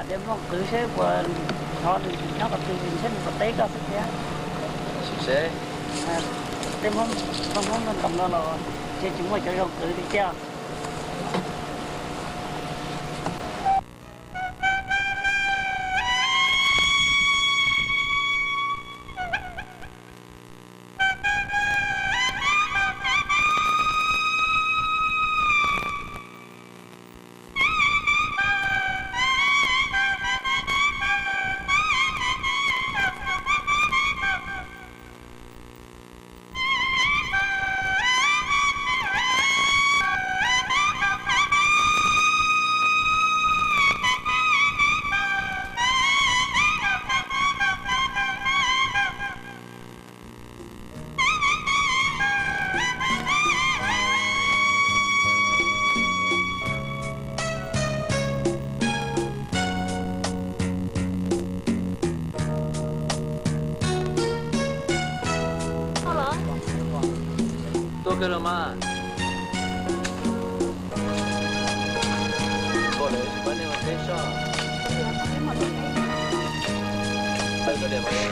Tej Hmoob qhwv seb puas thov nws nyob qhov twg, ntshe nws puas teb koj xwb thiab. Sim seb. Tej Hmoob, Hmoob ntoo no los ntshe tsis muaj cov zoo qhwv li tiag. Tuaj kawg los mas. Koj lawv tsis pab nej ua teb soj. Tawm koj diam mas.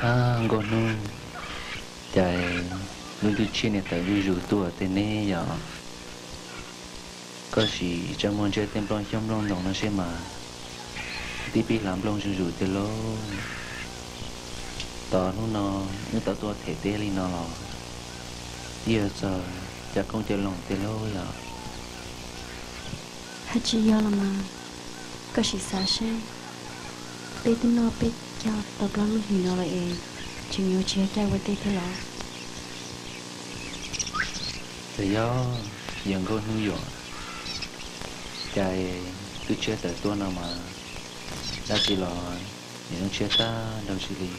Ab, Nkauj Hnub, cas lub ntuj tshiab niag tawm zuj zus tuaj tej neb yom? Koj sim tsa muag ntsia tej nplooj xyoob nplooj ntoos no seb mas, twb pib hlav nplooj zuj zus tiag lauj. Tos hnub no wb tau tuaj them teb li no los twb yog txog cov qoob cov loo tiag lauj yom? Haj tsis yog los mas, koj sim xav seb, peb twb noj peb caug tau plaub lub hlis no lawm es tseem yuav tsis yog caij ua teb thiab los? Txawm yog, yog Nkauj Hnub yuam, cas ntuj tshiab tawm tuaj no mas dab tsi los nim zoo tshiab tag nrho xwb li.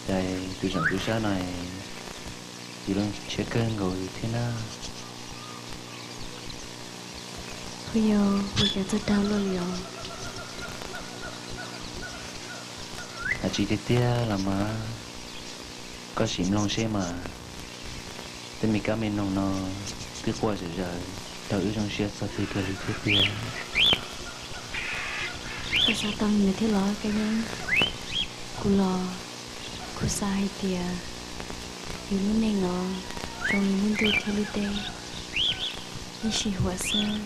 Cas tus tsoom tub sab no es yuav zoo tshiab kawg nkaus li thiab na. Kuv yog ua cas txawj dag luaj li os. Hais tsis tiag tiag los mas, koj sim mloog seb mas, tej me kab me noog no twb quaj zom zaws rau wb zoo siab txog twg kiag li thiab tiag. Koj xav tau li ntawd thiab los Kab Yeeb? Kuv los kuv xav hais tias yus lub neej no zoo li lub ntuj thiab lub teb, ib sij huam xwb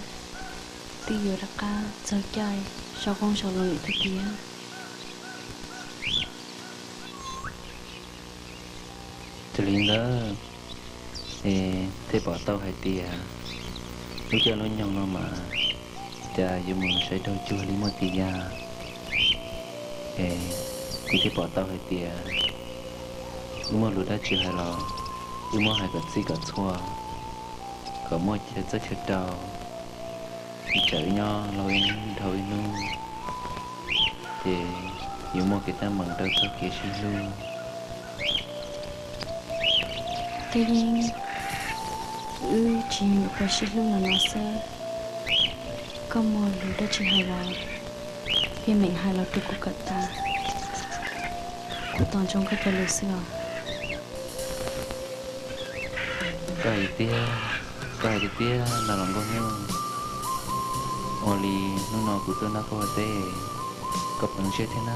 twb yuav rov qab txog caij sau qoob sau loo lawm tiag tiag. Raws li ntawd, es thiaj pom tau hais tias lub caij lub nyoog no mas cas yuav mus sai raug cuag li muaj txiv yag. Es kuv thiaj pom tau hais tias wb muaj lus dab tsi hais los wb muab hais kom txij kom txhua, kom muaj chaw txawj chaw rau, tsis tsam wb nyob laus ib hnub dhau ib hnub, ces yuav muaj kev teeb meem rau txoj kev sib hlub. Kab Yeeb, wb tsis yog nyuam qhuav sib hlub los no xwb. Koj muaj lus dab tsi hais los yeej meem hais los rau kuv kom tas. Kuv tos ntsoov koj cov lus xwb os. Koj hais tiag, koj hais tiag tiag ntag los Nkauj Hnub. Ua li hnub no kuv tuaj nrog koj ua teb, koj puas zoo siab thiab na?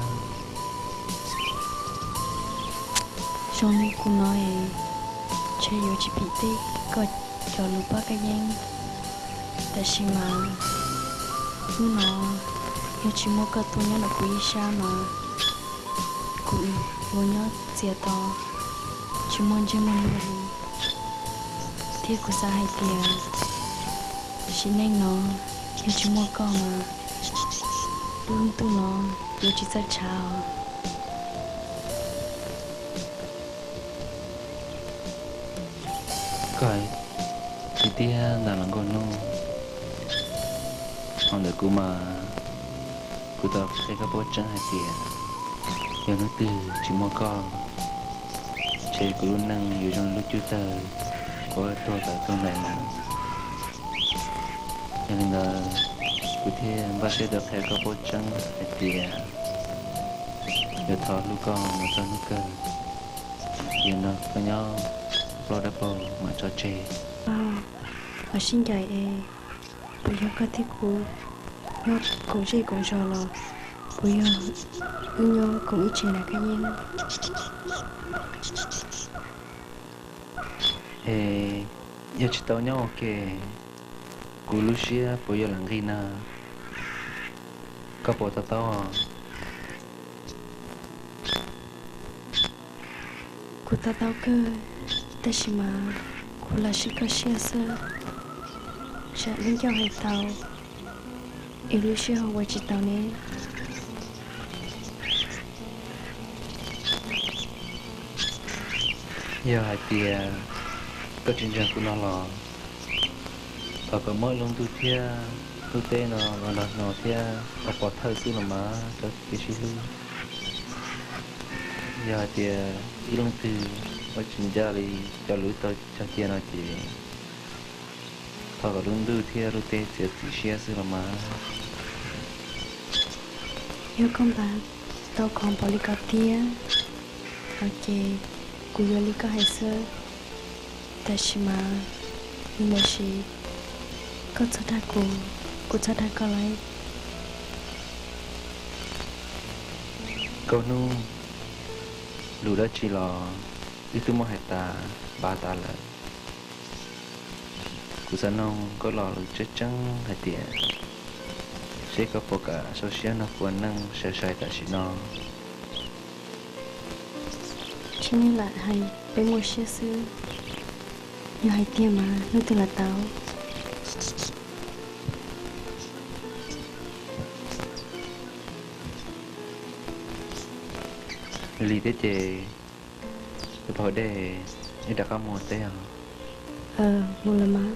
Zoo li kuv no es, ntshe yuav tsis phim tej koj cov lus pab kab yeeb, tab sis mas hnub no yog tsis muaj koj tuaj nyob ntawm kuv ib sab mas kuv yuav nyob txias to, tsis muaj ntsej muaj lus li. Thiab kuv xav hais tias sim neej no yog tsis muaj koj mas lub ntuj no yuav tsis txawj tshav os. Koj hais tiag tiag ntag los nkauj hnub. Ho ntawm kuv mas, kuv tau qhia koj paub tseeb hais tias yog hnub twg tsis muaj koj, ntshe kuv lub neej yuav zoo li lub cub tawg uas tuag tawm tuag ntawm lawm. Yog li ntawd, kuv thiaj npaj siab tau qhia koj paub tseeb hais tias yuav thov hlub koj mus txog hnub kawg, yuav nrog koj nyob plaub dab paug mam tso tseg. Vam sib ncaim es, puas yog koj thiab kuv nyob koom zej koom zos los puas yog wb nyob koom ib tsev nram kab yeeb? Es yog tsis tau nyob ua ke, kuv lub siab puas yuav lam nqig na? Koj puas to taub? Kuv to taub kawg, tab sis mas kuv lam siv koj siab xwb, tsam lub ncauj hais tau es lub siab ho ua tsis tau ne. Yog hais tias koj tsis ntseeg kuv no los, thov kom muab lub ntuj thiab lub teb no los nrog hno thiab ua pov thawj xwb los mas rau kev sib hlub. Yog hais tias ib leej twg ua tsis ncaj li cov lus tau cog cia no ces thov kom lub ntuj thiab lub teb txiav txim siab xwb los mas. Yog koj npaj tau khoom npaum li ko tiag, ces kuv yuav li koj hais xwb. Tab sis mas, tab sis koj txhob dag kuv, kuv txhob dag koj lauj. Nkauj hnub, lus dab tsi los wb twb muab hais tas npaj tas lawm. Kuv xav nug koj lo lus tseeb tseeb hais tias, seb koj puas kam sau siab nrog kuv ua neej sai sai tam sim no? Tsis, nej lam hais peb muaj siab xwb, yog hais tiag mas hnub twg los tau. Lig thiab ces, tus phaum dej, wb rov qab mus teb os. Mus los mas.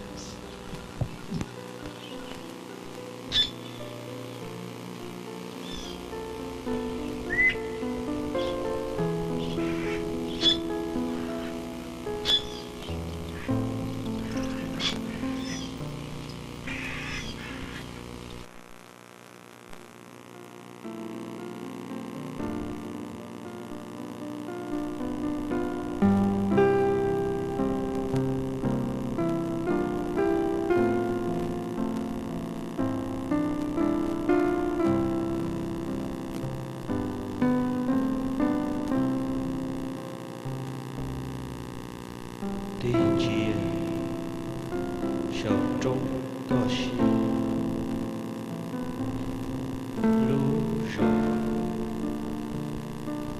Tig ntsia saum roob koj siab, lub zos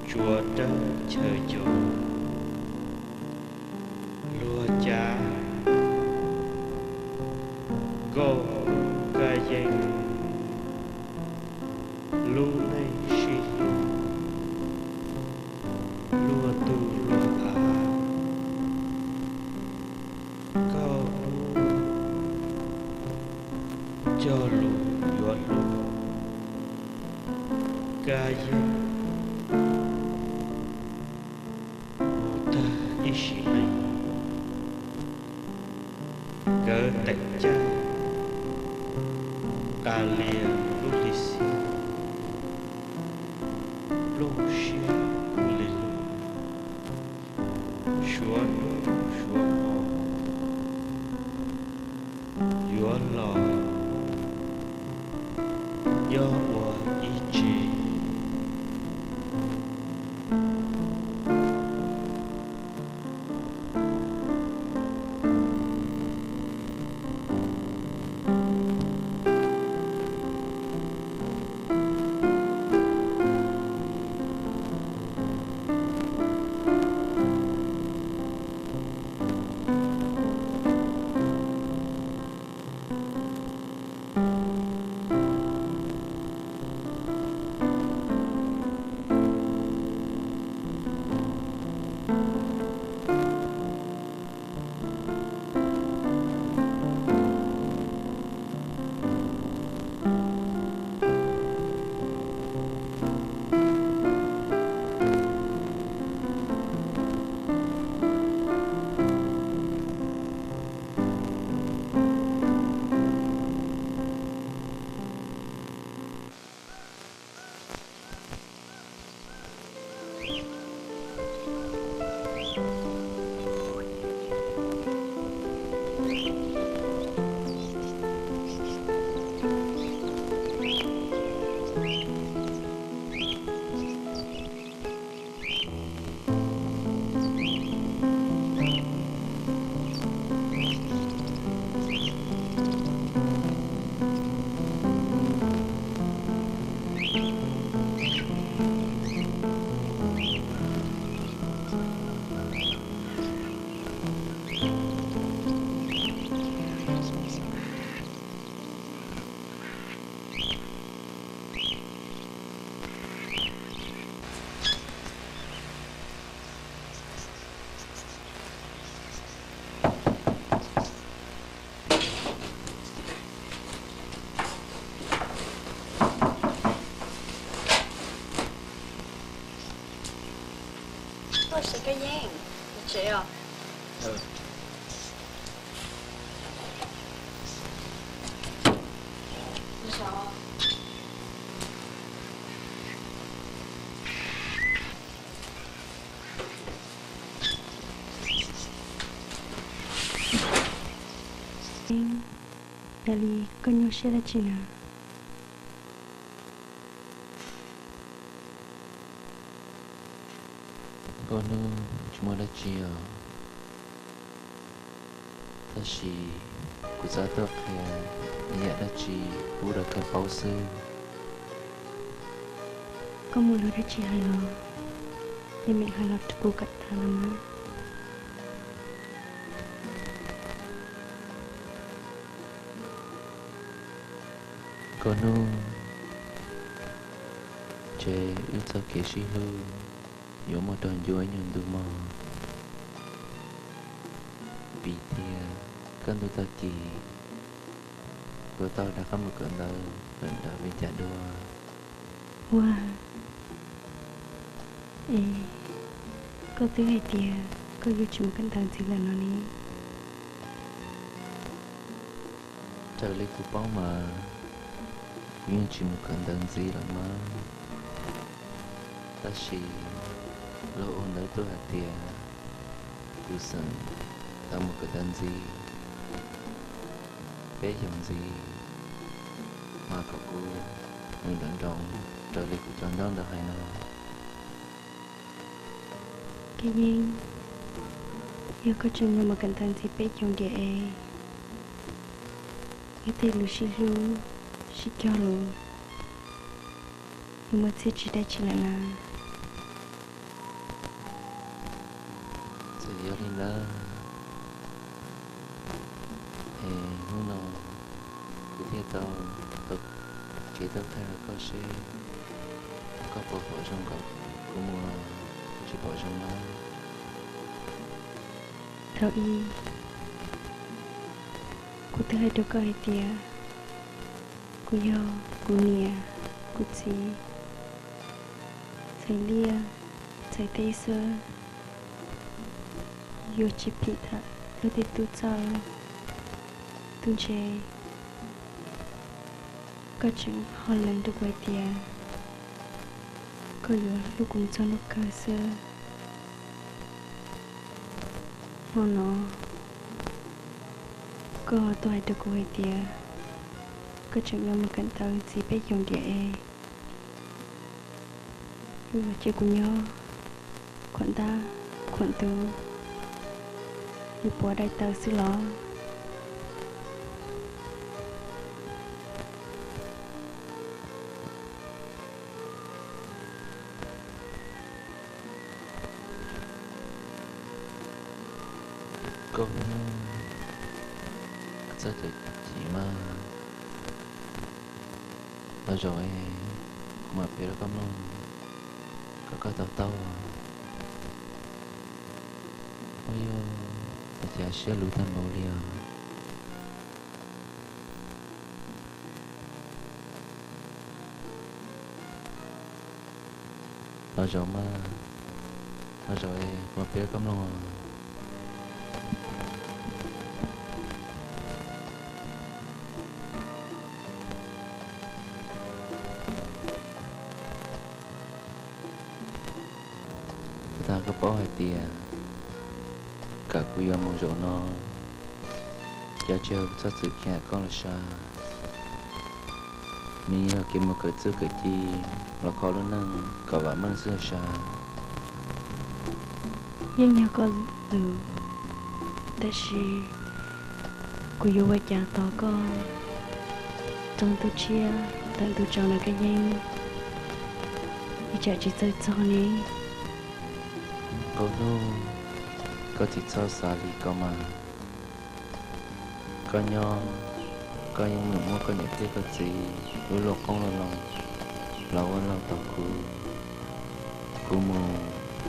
tsuas dawb chaw cua, luag cav nkauj hnub kab yeeb, lub neej sib hlub luag tug luag av. Nkauj hnub cog lus yuav hlub kab yeeb mus tag ib sim neej. Nkawd teem caij nqa lia lub hli xwb, nplooj siab li lug, suav hnub suav hmo yuav los nyob ua ib tsev. Koj Yeeb, tsev os. Yeeb, yog li koj nyuaj siab dab tsi na? Nkauj Hnub, tsis muaj dab tsi os. Tab sis kuv xav tuaj qhia ib yam dab tsi pub rau koj paub xwb. Koj muaj lus dab tsi hais los, yeej meem hais los rau kuv kom tag los mas. Nkauj Hnub, ntshe wb txoj kev sib hlub yuav muaj rag ncua ib nyuag ntu mog. Vim tias kaj ntug tag kis kuv tau rov qab mus kawm ntawv lawm ntawd li cas dua. Ua, es koj twb hais tias koj yuav tsis mus kawm ntawv ntxiv lawm no ne. Raws li kuv paub mas kuv yeej tsis mus kawm ntawv ntxiv lawm mas. Tab sis luag ua ntawv tuaj hais tias kuv xeem tau mus kawm ntawv ntxiv peb xyoos ntxiv, mas kom kuv nws nrawm nroos raws li kuv cov ntaub ntawv hais no. Koj Yeeb, yog koj tseem yuav mus kawm ntawv ntxiv peb xyoos diam es wb tej lus sib hlub sib cog los yuav muaj txiaj tsis dab tsi lawm na. Txawm yog li ntawd es hnub no kuv thiaj tau tau kev tuaj qhia rau koj seb koj puas pom zoo nkaus kuv mus los tsis pom zoo na. Thaum ub kuv twb hais rau koj hais tias kuv yog kuv niam, kuv txiv, txhais liaj txhais teb xwb, yuav tsis phim tham luag tej tub txawj tub ntse. Koj tseem ho lees rau kuv hais tias koj yuav hlub kuv mus txog hnub kawg xwb. Hmo no koj tuaj hais rau kuv hais tias koj tseem yuav mus kawm ntawv ntxiv peb xyoos diam es yuav ua cia kuv nyob khuam ntab khuam ntug li puav daim tawv xwb los? Nkauj Hnub, koj txhob cem kuv mas. Los zaum es kuv mam piav rau koj mloog kom koj to taub. Ua yog, ua cas siab luv tag npaum li os. Los zaum mas, los zaum es kuv mam piav rau koj mloog. Kuv thov koj paub hais tias kom kuv yuav mus zaum no, cas tsis yog kuv txhob txwm khiav koj los sav. Nws yog kev mus kawm txuj kawm ci los kho lub neej kom vam meej xwb sav. Yeej yog koj lus, tab sis kuv yuav ua cas tos koj rau ntuj tshiab tawm ntuj tsaus na Kab Yeeb, ib tsam tsis txawj txog ne. Nkauj Hnub, koj tsis txhob xav li ko mas. Koj nyob, koj yeej meem muab koj niam thiab koj txiv lub lauj qoob lauj loo los ua laug tos kuv. Kuv mus,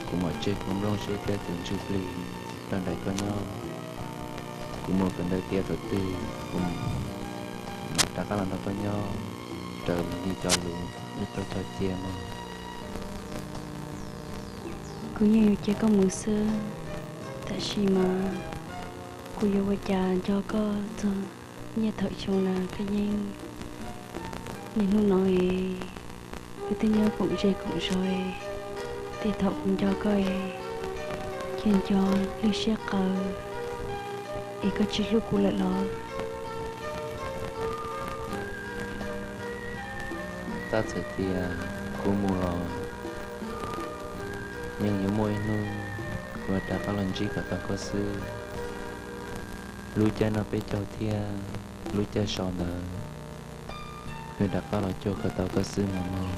kuv mam tseg kuv nplooj siab thiab tus ntsuj plig rau nraim koj nyob. Kuv mus kawm ntawv tiav thaum twg kuv mam rov qab los nrog koj nyob raws li cov lus wb tau cog cia mog. Kuv yeej yuav cia koj mus xwb, tab sis mas kuv yuav ua cas nco koj txog niaj thaum xyoo lawm Kab Yeeb. Niaj hnub no es wb twb nyob koom zej koom zos, tej thaum kuv nco koj es cia nco lwj siab qawv es koj tsis hlub kuv lawm los? Tab txawm tias kuv mus los yeej yuav muaj ib hnub kuv yuav rov qab los ntsib kom tau koj xwb. Lub caij no peb caug thiab lub caij sau ntawd yuav rov qab los cuag kom tau koj xwb mog mog.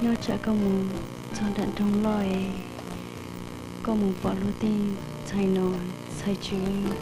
Nyob tsam koj mus txog nram nroog loj es koj mus pom luag tej ntxhais nom ntxhais tswv